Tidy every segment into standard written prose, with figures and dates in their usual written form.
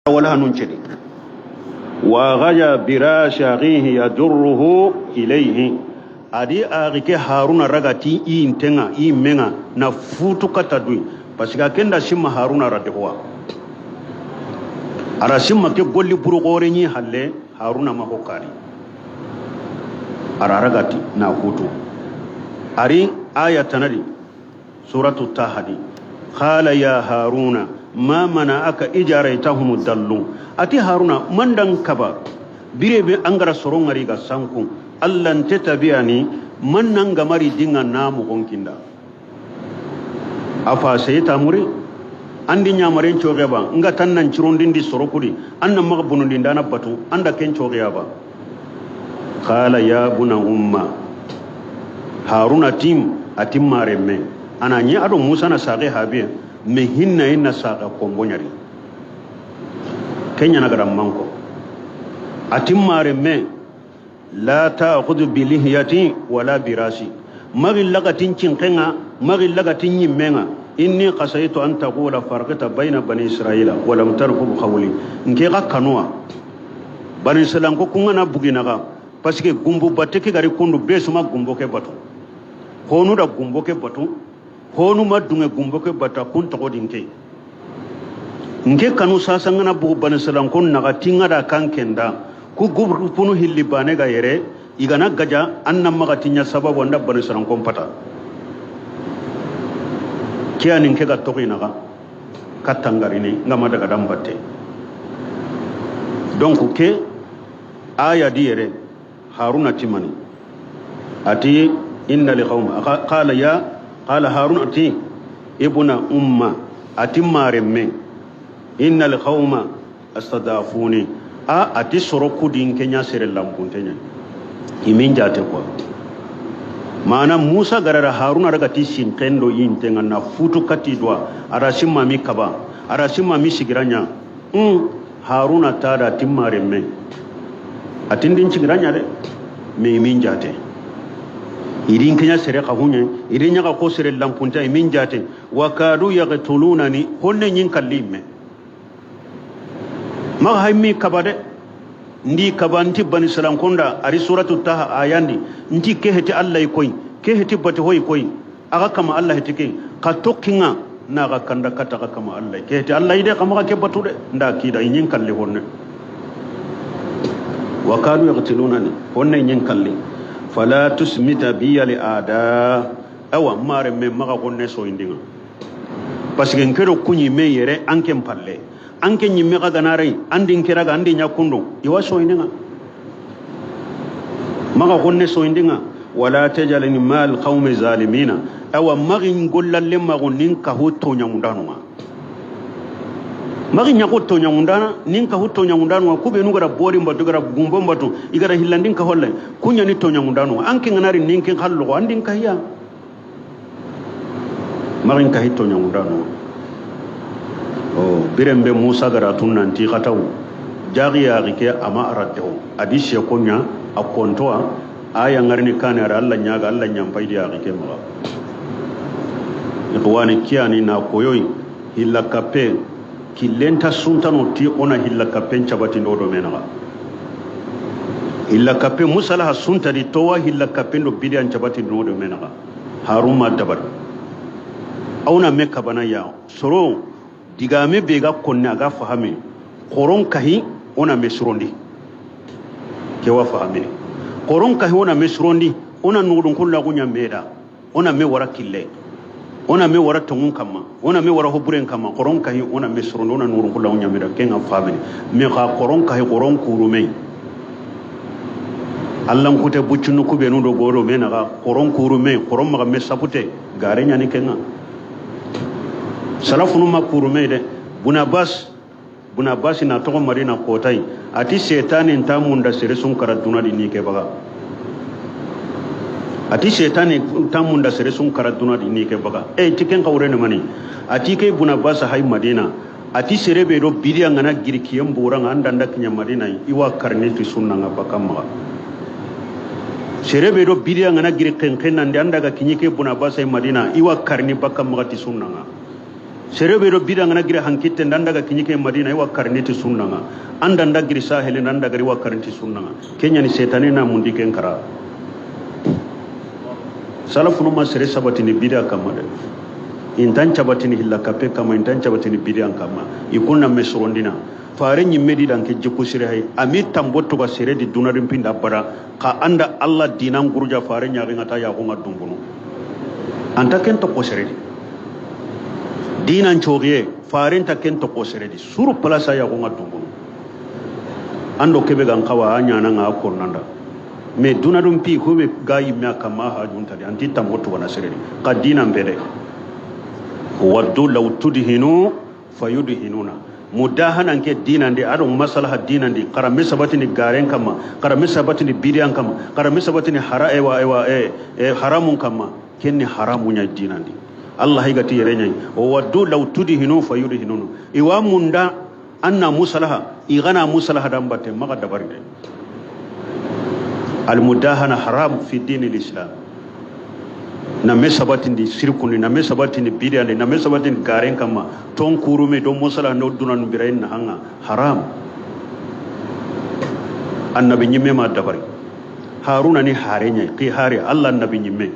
Wala hanun cedi wa ghaja birasha akhihi yajurruhu ilayhi adi agike Haruna ragati intenga imenga na futu kata dui parce que akenda simma Haruna radihwa ara simma ke golli burugore ni halle Haruna ma hokari ara ragati na futu ari aya tanadi suratu tahadi qala ya Haruna ma mana'aka ijaraytahum dallu ati Haruna mandan kaba birebe angara sorongari ga sanku allan tetabiani mannan gamari dinga namu gonkinda afa seyta muri andi nyamaren chogeba nga tannan chirondindi sorokuri anna magbunundi ndana batu anda ken chogeba qala ya buna umma Haruna tim atim maremme ana nyi ado Musa na sage habiya me hinna inna saga kombonyari kenya na garam manko atim maremme la ta'khudhu bi lihiyati wala bi rasi magi lagatin cinkenga magi lagatin yimmenga inni qasaytu an taqula farqata bayna bani israila wa lam tarqub qawli nke ga kanua bani israila ko kunga na buginaga parce que gumbu bateke gari kundu besuma gumbo ke batu honu da gumbo ke batu honu madunge gumbo ke bata kun togo dinke nke kanu sasa ngana bugu bani israila ko naga tinga da kankenda ku gubru punu hilli bane ga yere igana gaja anna magatinya sababu anda bani israila ko pata kianin ke ga togi naga katangarini ngama daga dambate donc ke aya di yere Haruna timani ati inna li qauma qala ya qala Harun ati ibna umma ati maremme inna li qauma astadafuni a ati soroku din kenya sere lampuntenya imin jate ko mana Musa garara Haruna daga ti sinkendo yintenga na futu kati dwa arasi mami kaba arasi mami sigiranya Haruna tada timmaremme atindin sigiranya de me imin jate irin kenya sere kahunye irin nyaga ko sere lampunta imin jate wa kadu yaqtulunani honne nyin kallime ma haymi kabade ndi kabanti bani salam konda ari suratu taha ayandi ndi keheti Allah koy keheti bati hoy koy aga kama Allah hetike ka tokkinga na ga kanda kata ga kama Allah keheti Allah ide kama ke batude nda kida nyin kalle honne wa kanu yaqtulunani honne nyin kalle fala tusmita bi al aada awa mare me maga honne so indinga parce que nkero kunyi me yere ankem palle anke nyimme ga ganare andin kiraga andi nyakundo iwa so indinga maga gonne so indinga wala tajalni mal qaumi zalimina awa magi ngollalle mago nin ka ho tonya mundanu magi nyako tonya mundana nin ka ho tonya mundanu ku be nugara bori mbatu gara gumbo mbatu igara hillandin ka holle kunya ni tonya mundanu anke nganari nin ken hallo andin ka hiya magi ka ho tonya mundanu o birembe Musa gara tunnan ti kataw jagi ya ke ama araddo adi shekonya akontoa aya ngarni kane ara Allah nyaga Allah nyampai dia ke maga ikhwani kiani na koyoy hilla kape kilenta suntano ti ona hilla kape chabati ndodo menaga hilla kape musalaha sunta di towa hilla kape ndo bidian chabati ndodo menaga Haruma dabar auna mekka bana ya soro digame bega konna aga fahame koron kahi ona mesrondi kewa fahame koron kahi ona mesrondi ona nudun kulla gunya meda ona me wara kille ona me wara tungun kama ona me wara hoburen kama koron kahi ona mesrondi ona nudun kulla gunya meda kenga fahame me ka koron kahi koron kurume allan kute buccunu kube nudo goro me naga koron kurume koron maga me sapute gare nyani kenga salafunu makurume de bunabas na togo marina kotai ati setani ntamunda seresun karaduna di nike baga ati setani ntamunda seresun karaduna di nike baga e tiken kawre ne mani ati ke bunabas hay madina ati serebe do bidia ngana girikiyem boranga andanda kinya madina iwa karne ti sunna nga bakamma serebe do bidia ngana giriken kenan di andaga kinyike bunabas hay madina iwa karni bakamma ti sunna nga Serebe do bida ngana gira hankitte ndandaga kinyike Madina iwa karniti sunnanga anda ndagiri sahele ndandaga iwa karniti sunnanga kenya ni setane na mundike nkara salafu no masere sabatini bida kama de intan cabatini hilla kape kama intan cabatini bida kama ikunna mesorondina fare nyimme di danke jikku sire hay ami tambotto ga sere di dunarin pinda bara ka anda Allah dinan guruja fare nyaari ngata ya ko ngadumbuno anta ken to ko sere di dinan choriye faren ta ken to ko sere di suru place ya ko ngadumbuno ando kebe gan kawa anya na nga ko nanda me dunadum pi ko be gayi me kama ha junta di anti tambotto wana sere di ka dinan bede waddu law tudhinu fayudhinuna mudahana nke dinande ado masalaha dinande karame sabatini garen kama karame sabatini bidiyan kama karame sabatini hara ewa ewa e, e haramun kama kenni haramunya dinande Allah higati yerenya o waddu law tudhinu fayudhinuna iwa munda anna musalaha igana musalaha dambate maga dabari de al mudahana haram fi dinil islam na me sabatindi sirkundi na me sabatindi bidiyande na me sabatindi garen kama ton kurume don musala no dunan birayin na hanga haram annabi nyimme ma dabari haruna ni harenya ki hare Allah annabi nyimme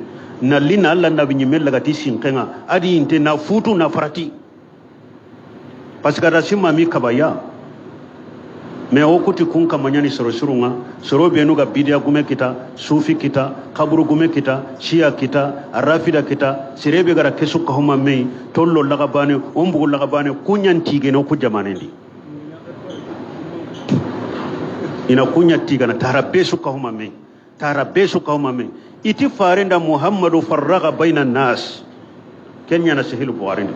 na lina Allah annabi nyimme lagati sinkenga adi inte na futu na farati parce que rasima mi kabaya me okuti kun kamanyani soro surunga soro benu ga bidia gume kita sufi kita kaburu gume kita shia kita arafida kita sirebe gara kesu kahuma mei tollo laga bane ombugo laga bane kunyan tigeno ku jamanendi ina kunya tigana tarabesu kahuma mei tarabesu kahuma mei iti farenda Muhammadu farraga baina nas kenya na sahilu bukhari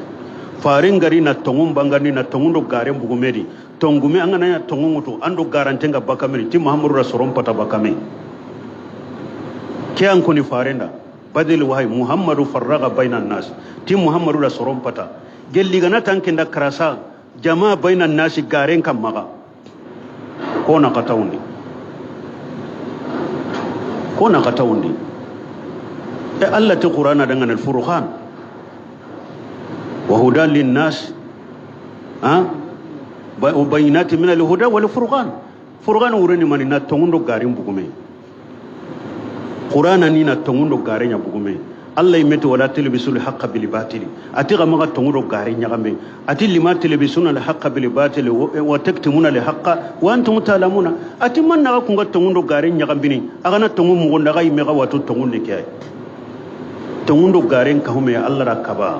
farin gari na tongun bangani na tongun do gare bugumedi tongume angana ya tongungutu ando garantenga bakamiri ti Muhammadu rasoron pata bakame ke an koni farenda badil wahay Muhammadu farraga bainan nas ti Muhammadu rasoron pata gelli gana tankenda karasa jama bainan nasi garen kam maga kona katawndi kona katawndi e Allah ti Qur'ana dangan al-Furqan wa hudan lin-nas ha وبينات من الهدى والفرقان فرقان ورني من نا تونغو غارين بوغمي قران ني نا تونغو غارين بوغمي الله يمت ولا تلبسوا الحق بالباطل اتي غما تونغو غارين نغامي اتي لما تلبسون الحق بالباطل وتكتمون الحق وانتم تعلمون اتي من نا كونغا تونغو غارين نغامبيني اغانا تونغو مغو نغاي ميغا واتو تونغو نكاي تونغو غارين كهومي الله ركبا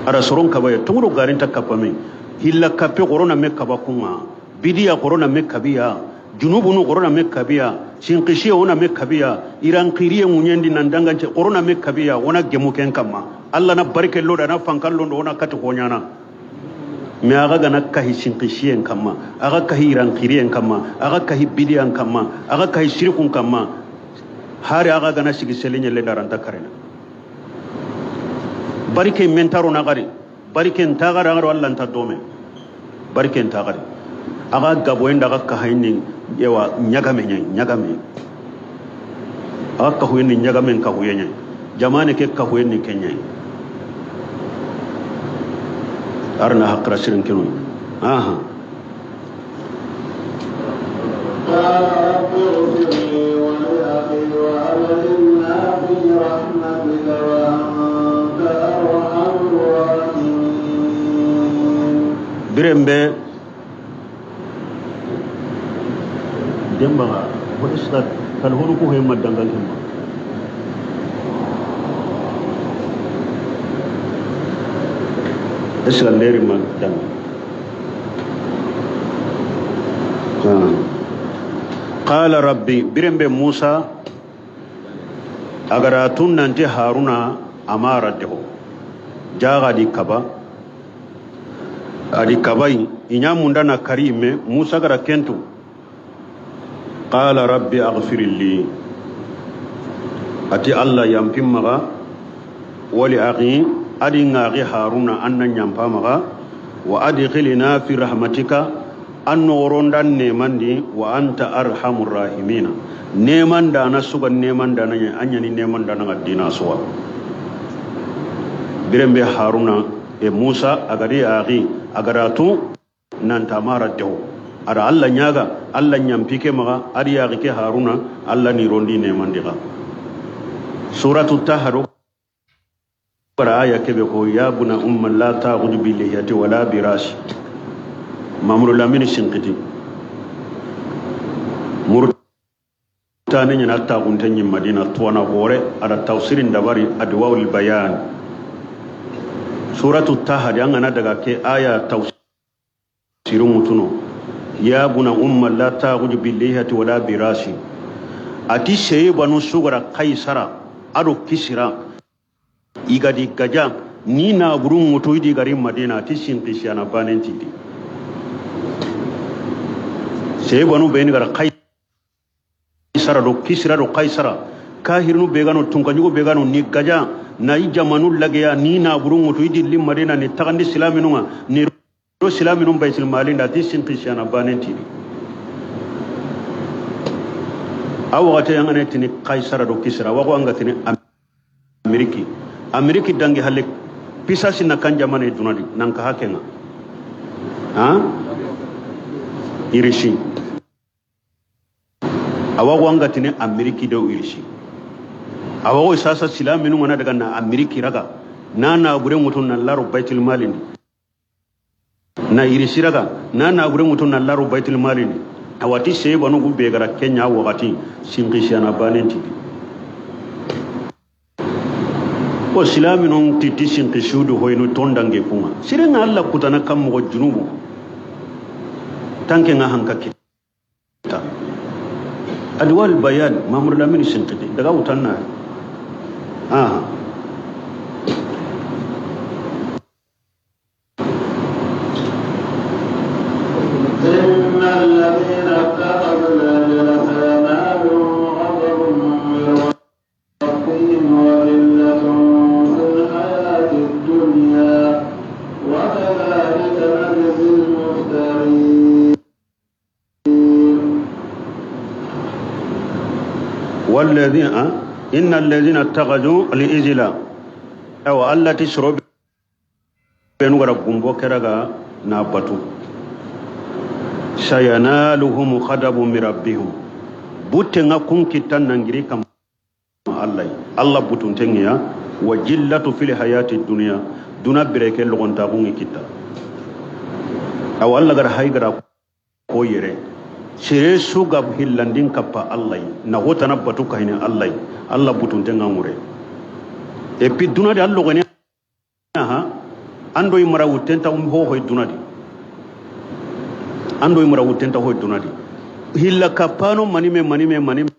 ara soron kaba ya tunguro garin ta kapame hilla kape corona me kaba kunga bidiya corona me kabiya junubu no corona me kabiya sinqishiya ona me kabiya iran qiriye munyendi nandanga che corona me kabiya ona gemu ken kama Allah na barke loda na fankan londo ona kati konyana me aga gana kahi sinqishiyen kama aga kahi iran qiriyen kama aga kahi bidiyan kama aga kahi shirkun kama hari aga gana sigi selinye le daranta karena barike mentaro nagari barike ntagara ngaro Allah nta dome barike ntagari aga gabo enda aga kahayni yewa nyagame nyagame aga kahuyni nyagame kahuye jamane ke kahuyni kenya arna hakra sirin kinu aha birembe demba what is that kalhono ko hemma dangal hemma isla leri ma dangal qala rabbi birembe Musa agara tunnanti Haruna amara deho jaga di kaba adi kabai inyamunda na karime Musa gara kentu qala rabbi aghfir li ati Allah yampimmaga wali akhi adi ngari Haruna anna nyampamaga wa adkhilna fi rahmatika anno orondan nemandi wa anta arhamur rahimina nemanda na suga nemanda na anyani nemanda na dina suwa Birembe Haruna e Musa agari ari agaratu nanta mara dew ada Allah nyaga Allah nyampike maga ari ari ke Haruna Allah ni rondi ne mandiga suratu taharo bara aya kebe ko ya buna umma la ta'khudh bi lihiyati wala bi rasi mamru lamini sinqiti murtani nyana ta kunte nyi Madina tuwana hore ada tafsirin dabari adwaul bayan suratu tahar yang ana daga ke aya tafsirin mutuno ya buna umma la ta'khudh bi lihiyati wala bi rasi ati seye banu sugara kaisara ado kisira igadi gaja ni na burun mutu idi garin Madina ati sinqisiyana banen tidi seye banu beni gara kaisara do kisira do kaisara kahirnu begano tunkanjugo begano ni gaja na i jamanu lageya ni na burun mutu idi li Madina ni tagandi silaminunga ni do silaminun baitul malin da ati sinqisiyana banen tidi aw wakati yang ane tini kaisara do kisira wako anga tini Ameriki Ameriki dangi halik pisasi na kanja mane dunadi nanka hakenga ha irisi awako anga tini Ameriki do irisi awako sasa silaminu wana daga na Ameriki raga na na bure mutun na laro baitul malini na irisi raga na na bure mutun na laro baitul malini awati sey banu gubbe gara Kenya wakati sinqisiyana banenti o silami non titi sinqisudu hoyno tondange kuma sirenga alla kutana kam mo junubu tanke nga hanka kita adwal bayan mamur lamini sinqiti daga utanna ah إن الذين اتخذوا العجل سينالهم غضب من ربهم وذلة في الحياة الدنيا وكذلك نجزي المفترين. والذين إن الذين اتخذوا العجل أو التي شرب بنغرا غومبو كرغا نابتو sayanaluhum khadabu min rabbihim butenga kun kitan nangiri kam Allah Allah butuntengiya wa jillatu fil hayati dunya duna bireke logonta kun kita aw Allah gar haygara ko yere sere suga hillandin kappa Allah na hota na batu kahine Allah Allah butuntenga ngure e pi duna de Allah gone ha ando imara wutenta um ho hoy duna di ando imara wutenta hoy duna di hilla kapano manime manime manime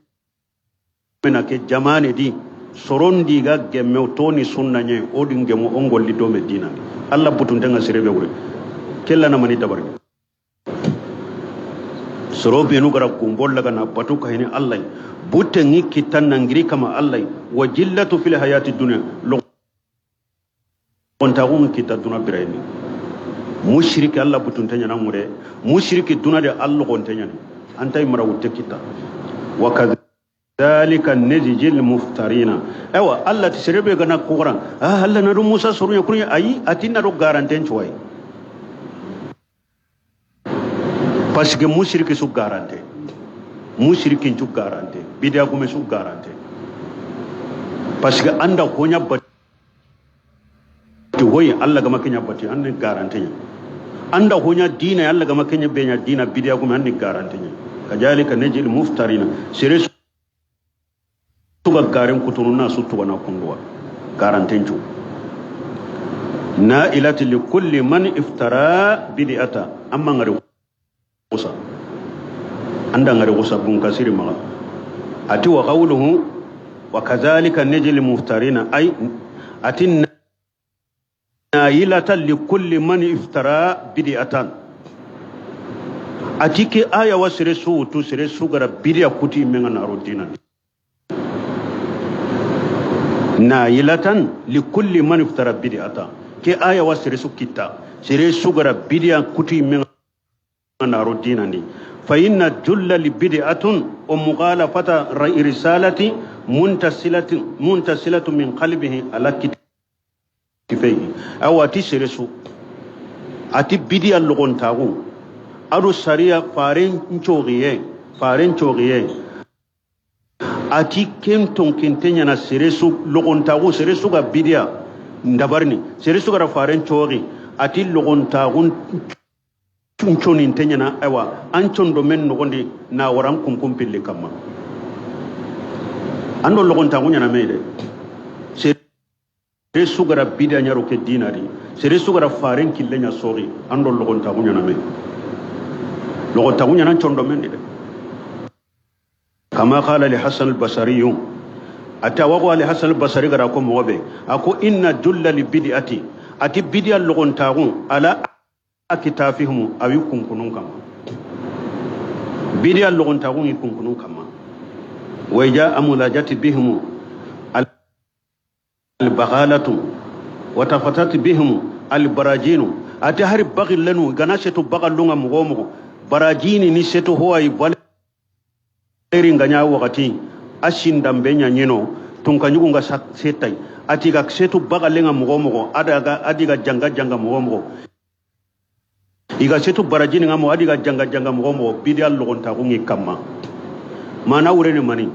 na ke jamane di sorondi ga gemme toni sunna nye odin gemo ongolli do medina Allah butuntenga serebe wure kella na mani dabari sorobe nu gara kumbolla ga na batu kahine Allah butengi kitan nangiri kama Allah wa jillatu fil hayati dunya lo kontagu kita duna birayni mushriki Allah butuntenya na mure mushriki duna de Allah kontenya ni antai mara wutte kita wa kadhalika najzil muftarina ewa Allah tisrebe gana kuran ah Allah na Musa sorunya kunya ayi atina do garanten chwai parce que mushriki su garante mushriki su garante bidia kume su garante parce que anda honya bati hoyi Allah gama kenya bati anne garante nya anda honya dina Allah gama kenya benya dina bidia kume anne garante nya kajalika najil muftarina sere tuga garen kutunu na su tuga na kundwa garante nchu na ilati li kulli man iftara bid'ata amma ngare kusa anda ngare kusa bun kasiri ma ati wa qawluhu wa kadhalika najil muftarina ay ati nailatan li kulli man iftara bid'atan atike aya wa sere su tu sere su gara bid'a kuti menga na rodina nailatan li kulli man iftara bid'atan ke aya wa sere su kita sere su gara bid'a kuti menga na rodina ni fa inna julla li bid'atun wa mughalafata risalati muntasilatu min qalbihi ala Kifeyi awa ati seresu ati bidiya logontagu ado sariya faren nchogiye faren chogiye ati kenton kentenya na seresu logontagu seresu ga bidiya ndabarni seresu ga faren chogi ati logontagu chunchoni ntenya na awa anchondo men nogondi na waran kumkum pille kamma ando logontagu nyana mede seresu gara bidiya nyaro ke dinari seresu gara faren killenya sori ando logontagu nyana me logontagu nyana chondo men de kama qala li Hasan al-Basri atawago li Hasan al-Basri gara ko mobe ako inna julla li bid'ati ati bidiya logontagu ala akitafihum awi kunkunun kama bidiya logontagu ni kunkunun kama wayja amulajati bihum al-baghalatu wa tafatat bihum al-barajinu ati hari bagillanu gana setu bagallunga mugomugo barajini ni setu hoay baleri nganya wakati ashinda mbenya nyino tunkanyugu nga setai ati ga setu bagallenga mugomugo adaga adiga janga janga mugomugo iga setu barajini ngamo adiga janga janga mugomugo bidia logontagu ngi kamma mana urene mani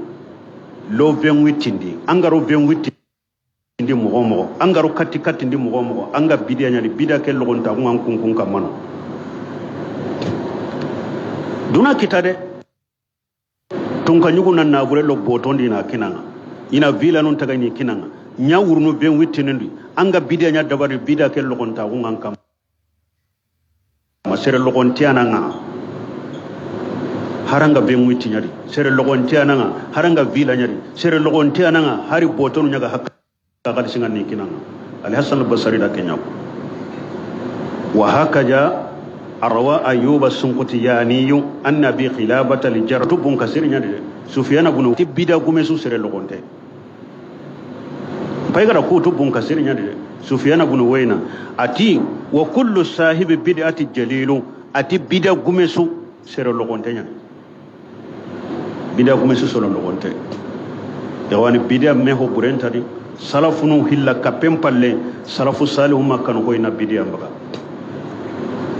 lo vengwitindi angaro vengwitindi ndi mugomugo angaro kati kati ndi mugomugo anga bidia nyali bidia ke logontagu ngan kamano duna kitade tunkanyugu na nabure lo botondi na kinanga ina vila nun taga ni kinanga nya wurnu ben wittinindi anga bidia nya dabari bidia ke logontagu ngan kam masere logontiana nga haranga ben wittinyari sere logontiana nga haranga vila nyari sere logontiana nga hari botonu nyaga hakka kali singa ni kinanga Al Hasan al-Basri da kenya wa hakaja arwa ayyub as-sunqutiyani annabi khilabata li jartu bun kasir nyade Sufyan ibn tibida gume su sere logonte paygara ko to bun kasir nyade Sufyan ibn Wayna ati wa kullu sahibi bid'ati jalilu ati bida gume su sere logonte nyade bida gume su sere logonte yawani bida meho burentadi salafunu hilla kapempalle salafu salihu makkan ko ina bidiya mbaga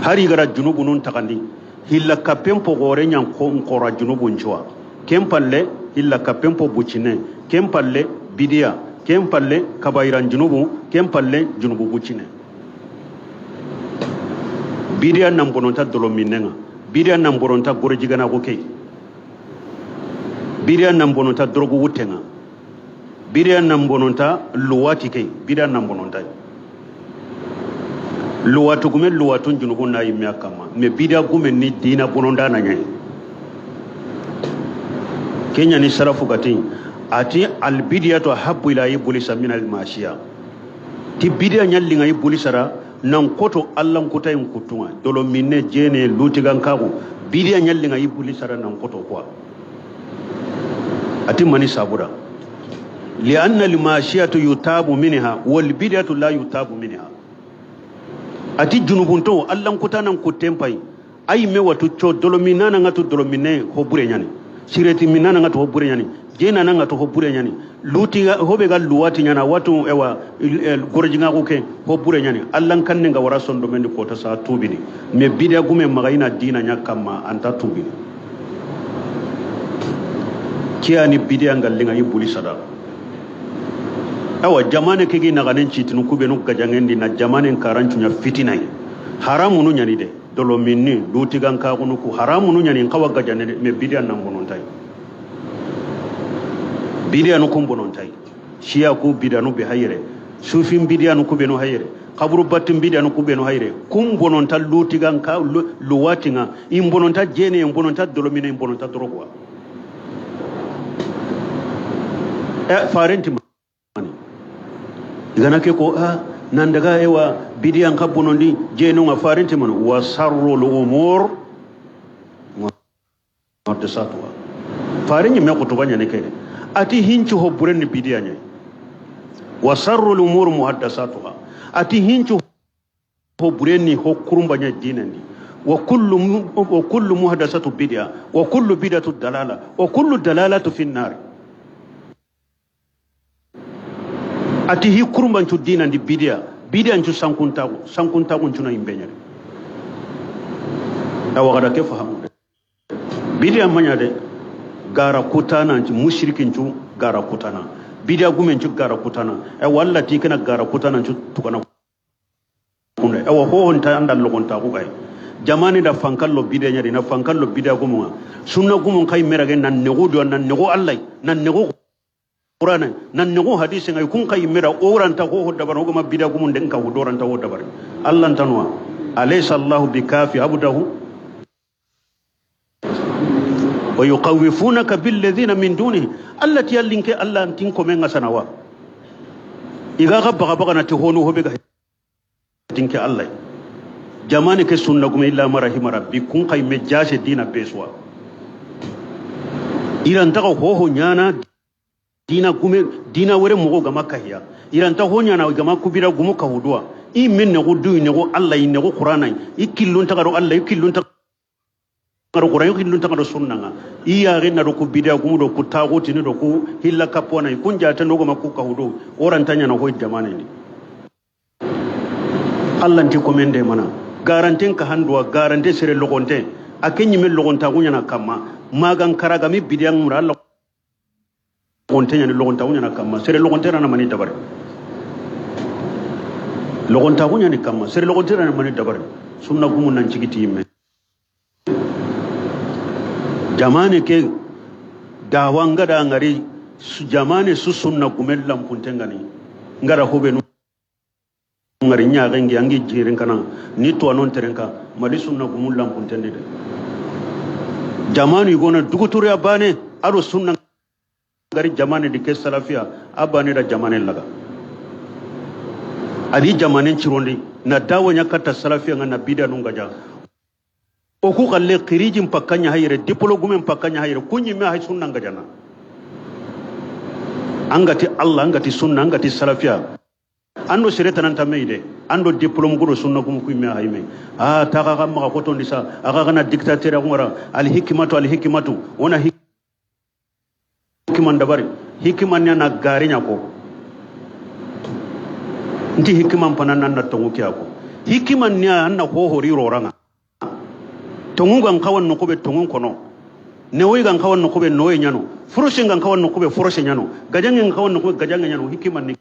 hari gara junubu nun takandi hilla kapempo gore nyan ko ngora junubu nchwa kempalle hilla kapempo buchine kempalle bidiya kempalle kabairan junubu kempalle junubu buchine bidiya nambononta dolominenga bidiya namboronta gorejigana ko bidiya nambononta drogu wutenga bidiya nambononta luwati ke bidiya nambononta luwatu gume luwatu junubu na yimya kama me bidiya gume ni dina bononda na nyai Kenya ni salafu gati ati al bidiyatu habbu ila ibulisa min al mashiya ti bidiya nyallinga ibulisara nan koto allan kota en kutunga dolo minne jene lutigan kago bidiya nyallinga ibulisara nan koto kwa ati mani sabura lianna al mashiyatu yutabu minha wal bidiyatu la yutabu minha ati junubunto allan kota nan kutempai ay me watu cho dolo minana ngatu dolo minne hobure nyani sireti minana ngatu hobure nyani jena nanga to hobure nyani luti hobe gal luwati nyana watu ewa gorjinga ko ke hobure nyani allan kanne nga wara sondo men ko ta sa tubini me bidia gume magaina dina nya kamma anta tubini kiyani bidia ngal linga yibuli sada awa jamane kegi na ganen chitinu kube nu gajangendi na jamane karanchu nya fitina haramu nu nyani de dolo minni luti gan ka kunu ku haramu nu nyani kawa gajane me bidia nangonon tay bidia nu kumbonon tay shiya ku bidia nu be hayre sufin bidia nu kube nu hayre kaburu batin bidia nu kube nu hayre kumbonon ta luti gan ka luwatinga imbonon ta jene imbonon ta dolo minne imbonon ta drogwa e farenti igana ke ko a nan daga ewa bidiyan ka bonondi jenu nga farinti man wa sarrul umur muhaddasatwa farinti me ko to banya ne kay ati hincu ho buren bidiyan ne wa sarrul umur muhaddasatwa ati hincu ho buren ni ho kurumba nya dinan ni wa kullu muhaddasatu bid'a wa kullu bid'atu dalala wa kullu dalalatu fi an-nar ati hi kurumbancu dina ndi bidia Bidiya ncu sankuntaku sankuntaku ncuna imbenyere awa kada ke fahamu bidiya manya de gara kutana ncu mushriki ncu gara kutana bidiya gume ncu gara kutana e walla ti kana gara kutana ncu tukana kunde awa ho honta andal logonta ku kay jamani da fankallo bidiya nyari na fankallo bidiya gumu sunna gumu kay merage nan nego do nan nego Allah nan nego Qur'an nan nego hadisi ngai kun kay mera oranta ho ho dabar ho ma bidiya gumu den ka ho doranta ho dabar Allah tanwa alaysa Allahu bikafi abdahu wa yuqawwifunaka billadhina min dunihi allati yallinke Allah tinko men ngasanawa iga gabba gabba na tihono hobe ga tinke Allah jamani ke sunna gume illa marahima rabbi kun kay me jase dina beswa iran ta ho ho nyana dina gume dina were mogo gama kahiya iran ta ho nyana gama kubira gumu ka hudwa i min ne gudu ne go Allah ne go Qur'ana ikillun ta garo Allah ikillun ta garo Qur'an ikillun ta garo sunna nga iya renna do ku bidia gumu do ku taguti ni do ku hilla kapona kunja ta no go makku ka hudu oran tanya na ho jamani ni Allah nti komende mana garantin ka handwa garante sere logonte akenyi me logonta gunya na kama magan karaga mi bidiang mura Allah logonte nya ni logonta gunya na kama sere logonte na mani dabare logonta gunya ni kama sere logonte na mani dabare sunna gumu nan cigiti yimme jamane ke dawanga da ngari su jamane su sunna gumel lampunte ngani ngara hobe nu ngari nya gengi angi jirin kana ni to anon terenka mali sunna gumul lampunte de jamani gona duguturi abane aro sunna ngari jamane dike salafia abane da jamane laga adi jamane cirondi na dawo nya kata salafia ngana bida nunga ja oku kalle kirijin pakanya hayre dipolo gumen pakanya hayre kunyi me hay sunna nga jana angati Allah angati sunna angati salafia ando sireta nan tameide ando diplome gudo sunna gum kuy me hayme ah taka kam ma ko tondi sa aga kana dictateur ngora al hikmatu al hikmatu wona hikman dabari hikman na garinya ko nti hikman panan nan tongu kiyako hikman nya anna ho hori roranga tongu gan kawan no kobe tongu kono newoy gan kawan no kobe noye nyano furoshe gan kawan no kobe furoshe nyano gajangen kawan no kobe gajangen nyano hikman ni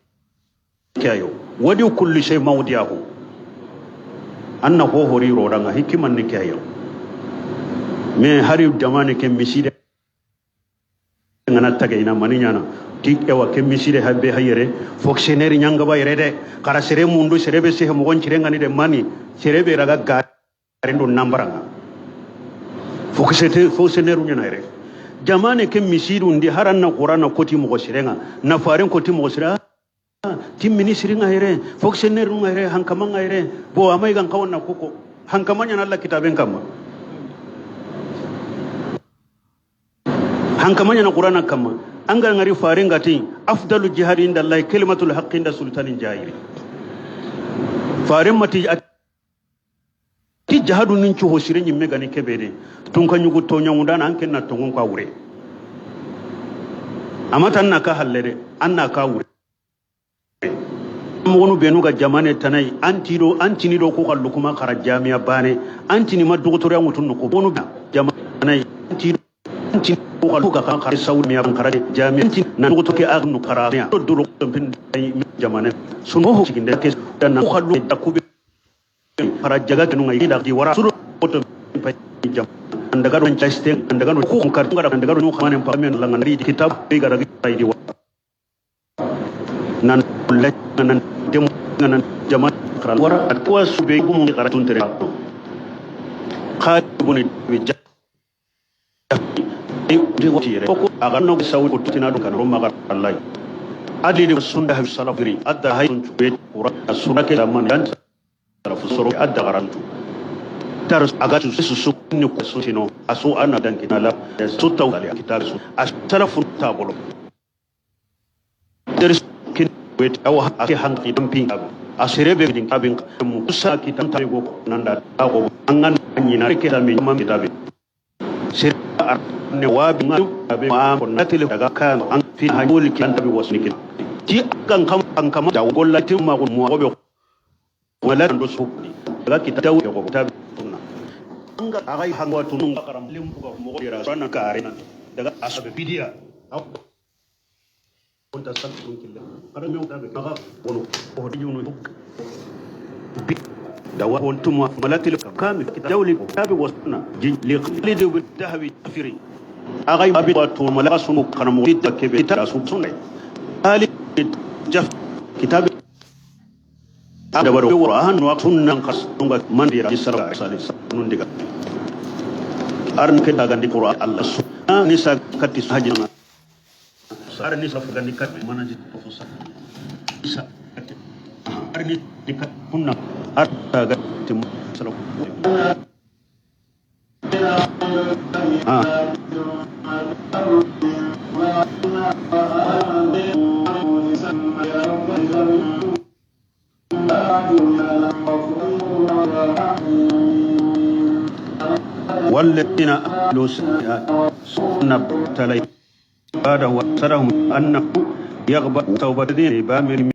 kiyayo wadi kulli shay mawdiyahu anna ho hori roranga hikman ni kiyayo me hari jamane ke miside ngana tage ina maninyana ti ewa ke miside habbe hayere fonctionnaire nyanga ba yere de kara sere mundu serebe se mo gon cirengani de mani serebe raga garendo nambaranga fonctionnaire nyana yere jamane ke misidu ndi haranna qur'ana koti mo sirenga na faren koti mo sira ti ministre nga yere fonctionnaire nga yere hankama nga yere bo amay gan kawanna koko hankama nyana Allah kitaben kama hankama nyana qur'ana kama angal ngari faren gati afdalu jihadi inda Allah kalimatul haqqi inda sultanin jahili faren mati ti jihadu nin ci hosire nyimme gani kebede tun kan yugo to nyawunda nan ken na tongon ka wure amata na ka hallere anna ka wure mogonu benu ga jamane tanai anti do antini do ko kallu kuma kara jami'a bane antini ma docteur ya mutun ko bonu jamane anti anti ko kallu ka kan kara saudi mi kara jami'a anti na docteur ke agnu kara ya do do pin jamane sun ho ciginde ke dan na kallu da ku kara jaga kenu ngai da di wara suru to pa jam andaga don chaste andaga no ko kar ngara andaga no khane pa men la ngari kitab bi gara di wa nan le nan dem nan jama kara wara atwa sube gumu kara tun tere khatibuni bi ja di wotire ko aga no sawu ko tina dun kan roma ga Allah adi di sunna hab salafiri adda hay tun be qura sunna ke zaman dan tarafu soro adda garantu tar aga su su ni ko su tino asu ana dan kinala su taw kitab su asalafu tabolo der kin wet aw ake hanki dan pin asire be din abin mu kusa kitan ta go nan da go angan nyina ke da mi mam kitabe sir ne wa bi ma be ma ko na tele daga kan an fi hanul ki an tabi wasu ki ti kan kan kan kama da gollati ma ko mu be Wala ndo su daga kitabu ko kitabu sunna anga agai hangwa tunu karam lim ko mo dira sana kare daga asabe bidia kunta sabtun killa karam yau daga kaga wono o dijuno dawa wontuma malakil kamil dawli kitabi wasna li li bi dahwi afiri agai abi to malaka sunu karam kitab kebe kitab sunna ali jaf kitab da baro wa han wa sunnan qas tunga mandira jisara sali nun diga arn ke daga ndi qur'an allah sunna ni sa kati haji na sar ni sa gandi kat manaji to sa sa arni dikat kunna ar ga tim salo ah والذين عملوا السيئات سنة ابتلي بعد وسرهم أنه يغبط توبة الذين بامر.